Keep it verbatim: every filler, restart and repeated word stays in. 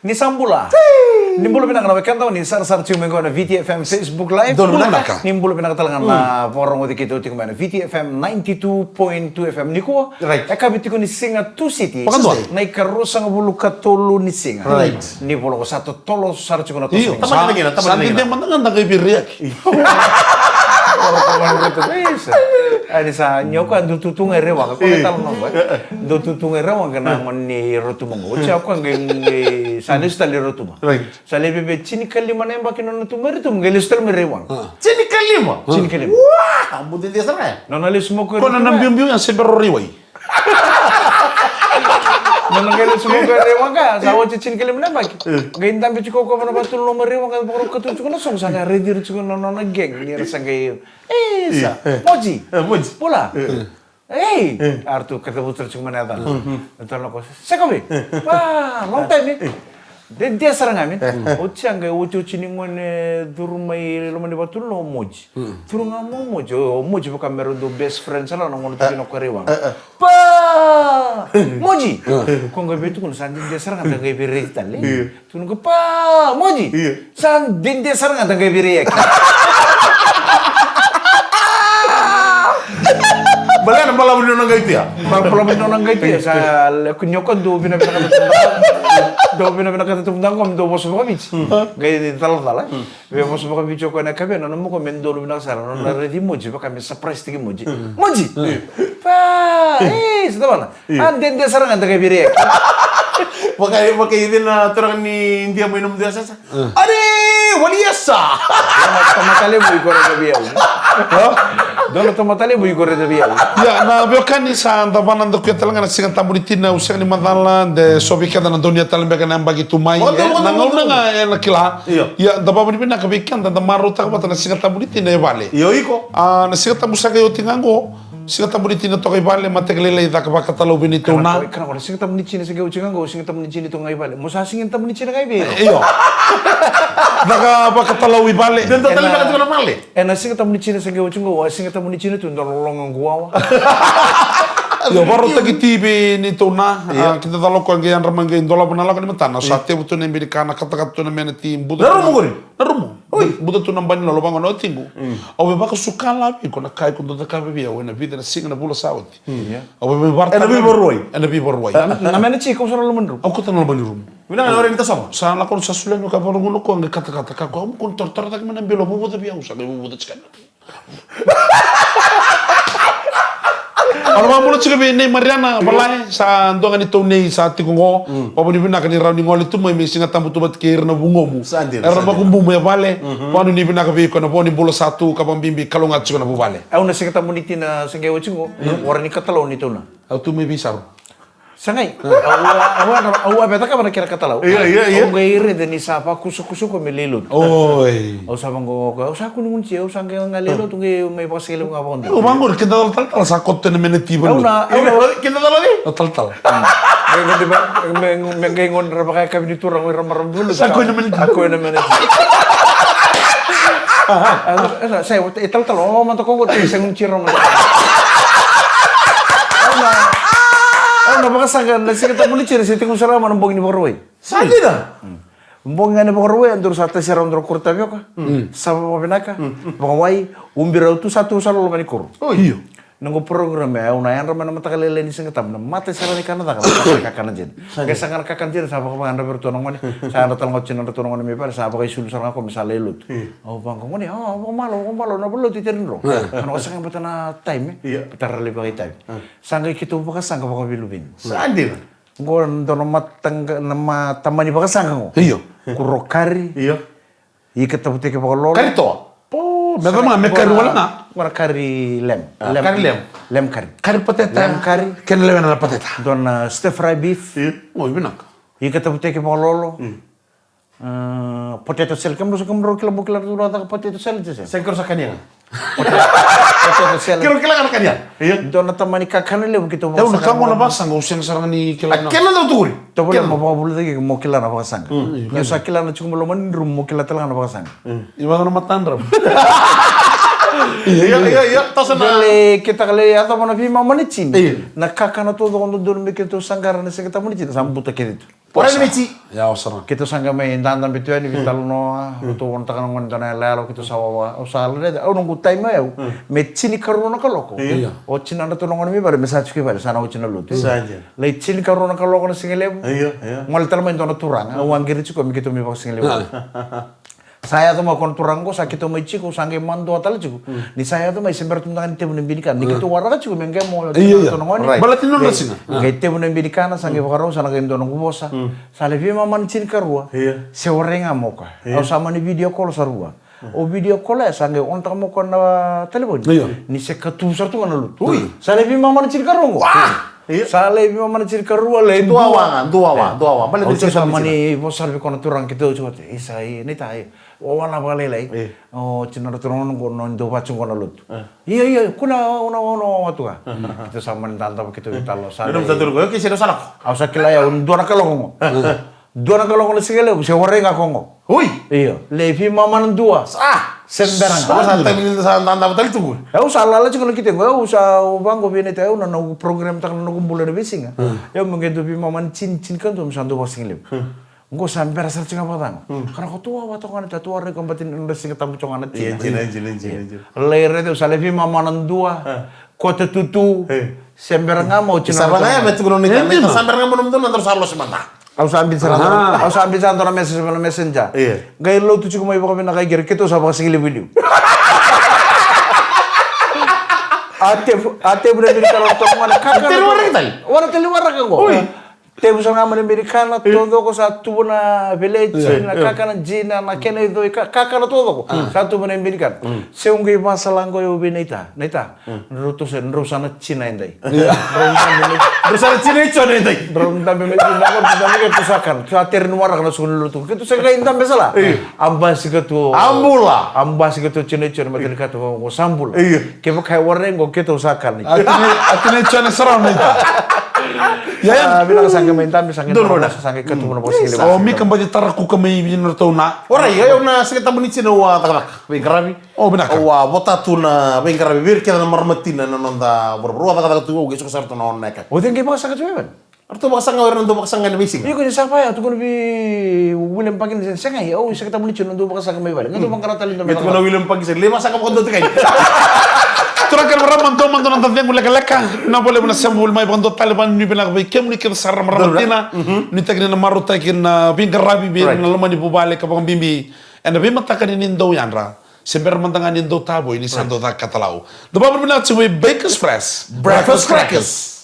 Ni sa bula. Ni bula vinaka na wekada, ni sarasara tiko mai qo na V T F M Facebook Live. Donu vinaka. Ni bula vinaka tale ga na vakarogoci keitou tiko mai na V T F M ninety-two point two F M nikua. Right. E kavi tiko ni siga Tusiti. Vakadua. Na ikaruasagavulu ka tolu ni siga. Right. Ni vula qo sa totolo sara tiko na toso. Io, sa dede mada ga da qai veireaki. Ani sa ni o koya dau tutu ga i Rewaqa, ko na talo noqo e dau tutu ga i Rewaqa na gone ni Rotuma qo. Oti a koya qai sa lesu tale i Rotuma. Sa lai veve tinikalima na yabaki nona tu mai Rotuma qai lesu tale mai Rewaqa. Tinikalima? Tinikalima. Ua, a bau dede sara ya. Nona lesu mai ko i Rotuma. Ko na biubiu ya se bera o Reiwai. Nona qai lesu mai ko i Rewaqa sa oti tinikalima na yabaki. Qai dabe tiko ko vana vatulou mai Rewaqa, vakarau ka tu tiko na soqo, sa qai raici ira tiko na nona gang ni ra sa qai, e sa, Moji. Moji. Bula. Ei, a ratou kacavuta tiko mai na yacana. Ratou na ko, Sekovi. Wow, long time. Dede sara ga me. Oti a qai otioti ni gone curu mai loma ni vatulou o Moji. Curu ga mo Moji, o Moji vaka me rau dau best friend sara na gone tu kina ko Reiwaqa. Pa! Moji! Ko qai veitukuna sa dede sara ga da qai veiraici tale. Tukuna ko, pa! Moji! Sa dede sara ga da qai veireaki. Balea na balavu ni nona qai tia. Balavu ni nona qai tia. Sa le kunioka dou vinavinakata tu. Dou vinavinakata tu mada qo me dou vosa vakaviti. Qai calacala. Veivosa vakaviti o koya na kavena, na moko me donu vinaka sara, nona raici Moji, vaka me surprise tiki Moji. Moji! Pa! E, sa tavala. A dede sara ga da qai veireaki. Vaka, vaka i cei na turaga ni Idia mai nomu dua sasa? Are, wali esa! Dua na tamata levu i ko raica vei au. Dua na tamata levu i ko raica vei au. Ia, na veiwekani sa da vana da kuya tale ga na Siga Tabu ni tina, au sega ni macala de so vei keda na donuya tale beka na yabaki tu mai. Na gauna ga ena kila. Ia, da vakavinavinaka vei keda da marautaka vata na Siga Tabu ni tina e vale. Io iko. A, na Siga Tabu sa qai oti ga qo. Siga Tabu ni tina toka i vale, mataka lailai caka vakatalau vei neitou na. Kana ko na Siga Tabu ni tina sa qai oti ga qo, Siga Tabu ni tina toka ga i vale. Mo sa Siga Tabu ni tina ga i vei. Io. Caka vakatalau i vale. Deda tale beka tiko na vale. Ena Siga Tabu ni tina sa qai oti qo, a Siga Tabu ni tina tu da lologa quwawa. Io, vakarautaki ti vei neitou na, a, kida cala o koya qai yadra mai qai dolava na lako ni matana, sa tevu tu na ibe ni ka, na katakata tu na mena ti buca. Na rumu qori? Na rumu. Oi. Buca tu na ba ni lolo vaqo na watiqu. Au via vakasuka la vei iko na ka iko dau cakava vei au ena vica na siga na vula sa oti. Au via veivakarau. Ena veivakarau. Ena veivakarau. Na mena ti kau sa na loma ni rumu. Au kauta na loma ni rumu. Vinaka na ora ni tasogo. Sa lako sa solia ni ka vakarugu na koya qai katakata ka koya, au kua ni torotoro cake mai na bilo, vuvuca vei au, sa qai vuvuca tiko. Au na vakabula tiko vei nei Mariana Valae, sa dua ga ni tou nei sa tiko qo. Vakavinavinaka ni rawa ni gole tu mai me Siga Tabu tu vata kei ira na vugomu. Era na vakubumu e vale. Vakanuinui vinaka vei iko na vo ni bula sa tu ka vakabibi kalougata tiko na vuvale. Au na Siga Tabu ni tina sa qai oti qo. Ora ni katalau ni tou na. Au tu mai Veisaro. Sa qai. Au a, au a, au a via cakava na kena katalau. Io, io, io. Au qai raica ni sa vakusakusa koya me lai lotu. Oi. Au sa vaqo, au sa kunigunuti, au sa qai ga lai lotu qai mai vakasigalevu ga vakadua. Au vaqo, keda talatala sa koto ena mena ti vanua. Au na, au na, keda talatala. Au talatala. Me, me, me, me qai gone ra vakayakavi ni turaga ira marama vulu. Sa koya na mena ti. A koya na mena ti. Sa, e talatala, o mada koqo, te sa gunuti ira mada. Au na, au na vakasaqa na Siga Tabu ni tina, se tiko sara ga mai na bogi ni Vakarauwai. Sa dina. Bogi ga ni Vakarauwai, a duru sa tasi rawa duru kura tavioka. Sa vakavinaka. Vakawai, ubi rau tu sa tu sa loloma ni koro. Io. Noqu program e, au na yadra mai na mataka lailai ni Siga Tabu, na mata sara ni kana caka, na kakana dina. Qai saqa na kakana dina, sa vakavakayadrava vei ratou na gone. Sa yadra tale ga o tinadratou na gone mai vale, sa vakaisulu sara ga koya me sa lai lotu. Au vaqo, gone, au vakamalo, au vakamalo, na vale lotu i Tereniro. Ka na saqa bata na taimi, bata ra lai vakaitavi. Sa qai keitou vakasaqa vakaveiluveni. Sa dina. Qo dua na mataqa, na matamani vakasaqa qo. Io. Kuro kari. Io. Ika tavuteke vakalolo. Kari toa. Po, me cava ga me kari wale ga. Qo na kari lem. Kari lem. Lem kari. Kari pateta. Lem kari. Kena lewena na pateta. Dua na stir fry beef. Io, qo vinaka. Ika tavuteke vakalolo. Potato salad, kemudrau sa, kemudrau kila, bau kila, ratou caka potato salad se sega? Sega, keirau sa kania ga. Potato salad. Keirau kila ga na kania. Io. Dua na tamani kakana levu keitou vakasaqa. Dua na ka qo na vakasaqa, au sega sara ga ni kila na. Kena dau tukuni. Tovolea mo vakavulica ke mo kila na vakasaqa. Io, sa kila na tiko mai loma ni rumu mo kila tale ga na vakasaqa. Io, vaka na matadramu. Io, io, io, toso na. Dua le keitou ka lai yacova na veimama ni tini. Io. Na kakana taucoko dodonu me keitou saqara na Siga Tabu ni tina, sa buta kece tu. Ora ni miti. Ia, o sara. Keitou sa qai mai dadabe tu yani veitalanoa, ratou vonataka na gone dua na yalayala, keitou sa wawa, au sa raica, au noqu taimi au, me tinikarua na kaloko. Io. Oti na nodratou na gone mai vale, me sa tiko i vale, sa na oti na lotu. Sa dina. Lai tinikarua na kaloko na sigalevu. Io, io. Gole tale mai dua na turaga, au a qiri tiko me keitou mai vakasigalevu. Sa yaco mai o koya na turaga qo, sa keitou mai tiko, sa qai madua tale tiko. Ni sa yaco mai, se bera tu mada ga ni tevu na ibe ni kana. Ni keitou waraka tiko me qai mo, io, io, tiko na gone. Right. Baleta ni nodra siga. Qai tevu na ibe ni kana, sa qai vakarau, sa na qai dua noqu vosa. Sa lai veimama na tinikarua. Io. Se warai ga mo koya. Io. Au sa mani video call sa rua. O video call ya sa qai on taka mo koya na talevoni. Io. Ni se katuvu sara tu ga na lotu. Ui. Sa lai veimama na tinikarua qo. Wa! Io. Sa lai veimama na tinikarua, lai dua. Dua wa ga, dua wa, dua wa. Baleta ni sa mani vosa sara vei koya na turaga keitou tiko. Isa, i, ni ta, i. Wawa na vakalailai. E. O, oti na nodratou na gone qo, na dau vaka tiko qo na lotu. E. Ia, ia, kua na, o na, o na, o na tu ga. Keitou sa mani dadabe keitou veitalanoa sa. Io, na mata turu qo, okay, se dau sa lako. Au sa kila ya, dua na kaloko qo. E. Dua na kaloko na sigalevu, se warai ga ko qo. Ui! Io, lai veimama na dua. Sa! Se bera ga. Sa taimi ni sa dadabe tale tu qo. Au sa lala tiko na kete qo, au sa, au vaqo vei Naita, au na, na program taka na noqu bula na veisiga. Au me qai dau veimama na tini, tinikadua, me sa dau vakasigalevu. Qo sa bera sara tiko ga vakacegu. Ka na ko tu wawa toka na ta tu warai ko bati na siga tabu toka na tina. Io, jina, jina, jina, jina. Lai raica, au sa lai veimama na dua. Kota tutu. Se bera ga mo oti na. Sa vaka ya me tukuna ni ta, sa bera ga mo na dua na dra sa losi mada. Au sa bica sara, au sa bica sara na message, na messenger. Io. Qai lotu tiko mai vakavinaka i keri, keitou sa vakasigalevu i liu. A tevu, a tevu na ibe ni kana toka qo na kakana. Tevu waraka tale. Wana tale waraka qo. Ui. Tevu sara ga mai na ibe ni kana, taucoko sa tuva na veleti, na kakana jina, na kena icoi, ka-, kakana taucoko. Sa tuva na ibe ni kana. Se au qai vakasala qo au vei Naita. Naita, drau toso, drau sa na tina edai. Drau dabe mai, drau sa na tina i Jone edai. Drau dabe mai, drau dabe mai, keitou sa kana. Sa tere ni waraka na suka ni lotu. Keitou sa qai dabe sara. A basika tu. A bula. A basika tu tina i Jone, matai ni ka tu, ko sa bula. Kevaka e warai qo, keitou sa kana. A tina, a tina i Jone sara, Naita. Ia, ia. A, vinaka sa qai mai dabe, sa qai dabe, sa qai katuba na vosa kele. O Mika bati tara kuka mai vei nodratou na. Ora, ia, au na siga tabu ni tina au a cakacaka, veiqaravi. O, vinaka. Au a vota tu na veiqaravi vei ira kece na marama tina na noda vuravura. Au a cakacaka tu, au qai suka sara tu na ono na eka. O cei qai vakasaqa tu, Evan? Ratou vakasaqa, o ira na dau vakasaqa ena veisiga. Iko ni sa vaya, tukuna vei William Parkinson, segai, au sega tabu ni tiko na dau vakasaqa mai vale. Qai dau vaqara tale dua. Qai tukuna William Parkinson, lai vakasaqa vakadua tiko. Turaga kei na marama, dua mada na noda cegu lekaleka. Vinaka vakalevu na sema voli mai vakadua tale, vakanuinui vinaka vei kemuni kece sara na marama tina. Nuitaki ni na marautaki na veiqaravi vei ira na loma ni vuvale ka vakabibi ena veimataka ni dau yadra. Se bera mada ga ni dau tavoi ni sa dau caka katalau. Da vakavinavinaka tiko vei Bakers Fresh Breakfast Crackers.